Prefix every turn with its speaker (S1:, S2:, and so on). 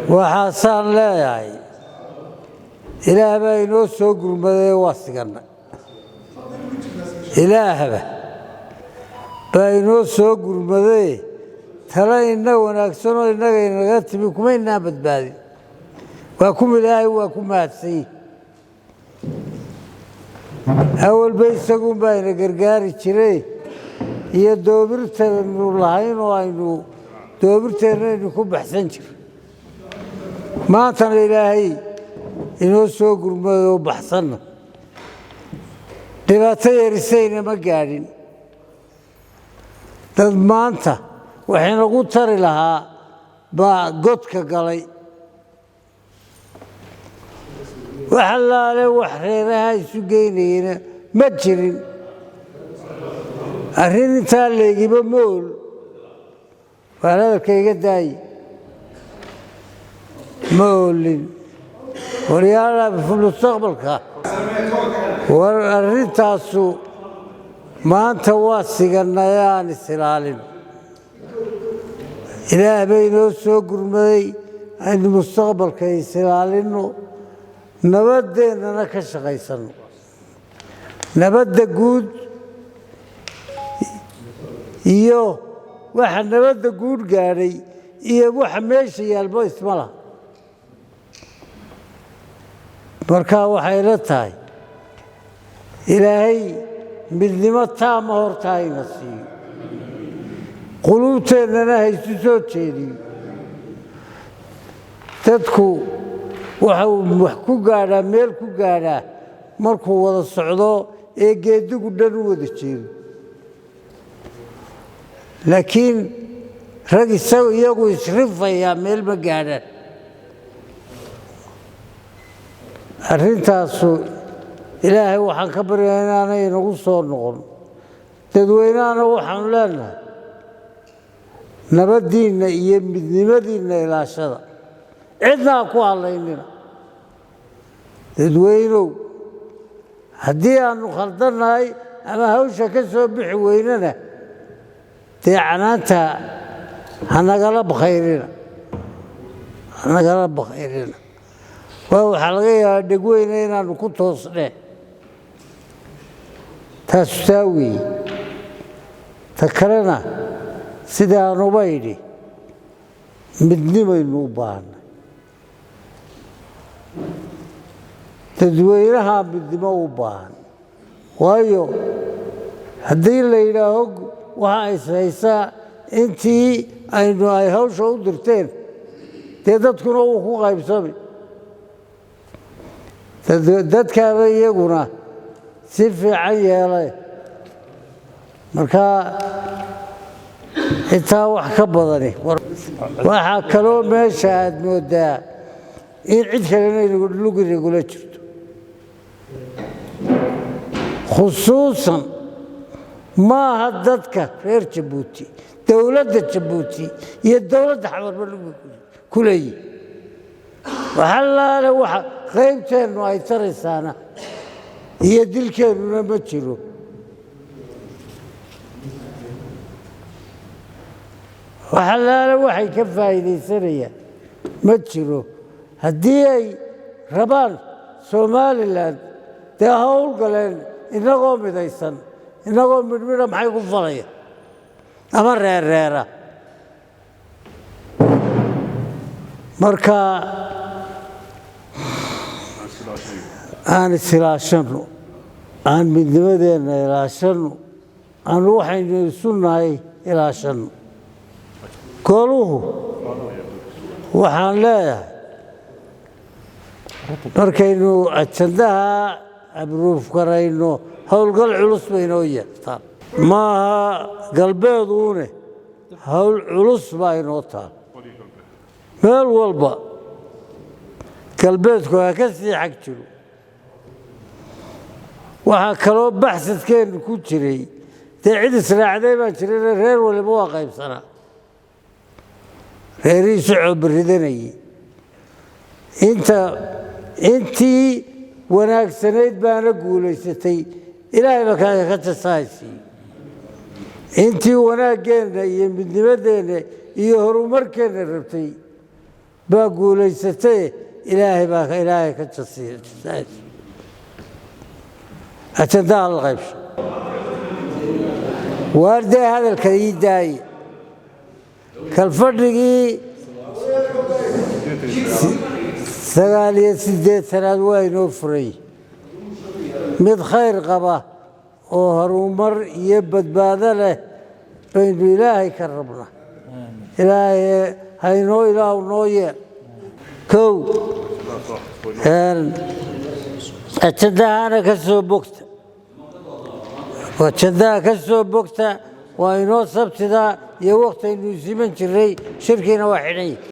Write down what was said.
S1: Waxaasaan leeyahay, Ilaah baa inoo soo gurmaday, waa sigannay. Ilaahba baa inoo soo gurmaday. Tala ina wanaagsanoo innaga inaga timi kumaynaan badbaadin. Waa kum Ilaahay, waa ku mahadsanyi. Awalba isaguun baa ina gargaari jiray iyo doobirtaynu lahayn oo aynu doobirteenna aynu ku baxsan jir. Maantana Ilaahay inoo soo gurmaday oo baxsanna, dhibaato yarisayna ma gaadhin. Dad maanta waxaynagu tari lahaa baa godka galay. Wax allaale wax reeraha isu geynayena ma jirin. Arrin intaa leegiba mool waan hadalka iga daayi, ma oolin. Waryaala mustaqbalka, war arrintaasu maanta waa sigannay, aan is-ilaalin. Ilaah bay inoo soo gurmaday, aynu mustaqbalka is-ilaalinno, nabadeennana ka shaqaysanno, nabadda guud iyo waxa nabadda guud gaadhay iyo waxa meesha yaalbo isma laha. Marka waxay la tahay, Ilaahay midnimo taama horta hayna siiyo, quluubteennana haysu soo jeediyo. Dadku waxa uu wax ku gaadhaa, meel ku gaadhaa, markuu wada socdo ee geedigu dhan u wada jeedo. Laakiin rag isagu iyagu isrifayaa meel ma gaadhaan. Arrintaasu Ilaahay waxaan ka baryaa inaanay inagu soo noqon. Dadweynahana waxaanu leenahay, nabaddiinna iyo midnimadiinna ilaashada, cidna ha ku hadlaynina. Dadweynow, haddii aanu khaldannahay ama hawsha ka soo bixi weynana, dee canaanta hanagala bakhayrina, hanagala bakhayrina. Waa waxaa laga yaabaa dhegweyne inaanu ku toosnee. Taasu taa weeye. Ta kalena, sidaanuba idhi, midnimaynu u baahanay. Dadweynaha midnimo u baahan, waayo haddii la yidhaaho waxa is haysaa intii aynu ay hawsha u dirteen, dee dadkuna wuu ku qaybsami. Dadkaaba iyaguna si fiican yeelay. Marka intaa wax ka badani, waxaa kaloo meesha aad moodaa in cid kalena luginagula jirto, khusuusan maaha dadka reer Jabuuti, dowladda Jabuuti iyo dowladda Xamarba lugi ku leeyihin. Waxalaale waxa qaybteennu ay taraysaana iyo dilkeennuna ma jiro. Waxalaale waxay ka faa'iidaysanayaan ma jiro. Haddii ay rabaan Somalilan, dee hawl galeen innagoo midaysan. Innagoo midhmidha maxay ku falaya ama reerreera? Marka aan isilaashanno, aan midnimadeenna ilaashanno, aan waxaynu isu nahay ilaashanno. Goluhu waxaan leeyahay, markaynu ajandaha abruuf garayno, howlgal culus bay inoo yeertaan. Maaha galbeeduune, hawl culus baa inoo taal meel walba. Galbeedku ha ka sii xag jiro. Waxaa kaloo baxsadkeennu ku jiray, dee cid israacday baan jirana, reer waliba waa qaybsanaa, reerihiisu coobaridanayay. Inta intii wanaagsanayd baana guulaysatay, Ilaahay ba kaaga ka jasahaysiiyo. Intii wanaaggeenna iyo midnimadeenna iyo horumarkeenna rabtay Baa guulaysatay. Ilaahay baa Ilaahay ka jasiiya. Ajandaha la qaybsho. Waardee hadalka ii daaye. Kalfadhigii 89aad waa inoo furay, mid khayr qaba oo horumar iyo badbaado leh baynu Ilaahay ka rabnaa. Ilaahay haynoo, Ilaahu noo yeel. Kow, ajandahana ka soo bogta, ajandaha ka soo bogta. Waa inoo Sabtida iyo waktaynu isiman jiray. Shirkiina waa xidhan yahay.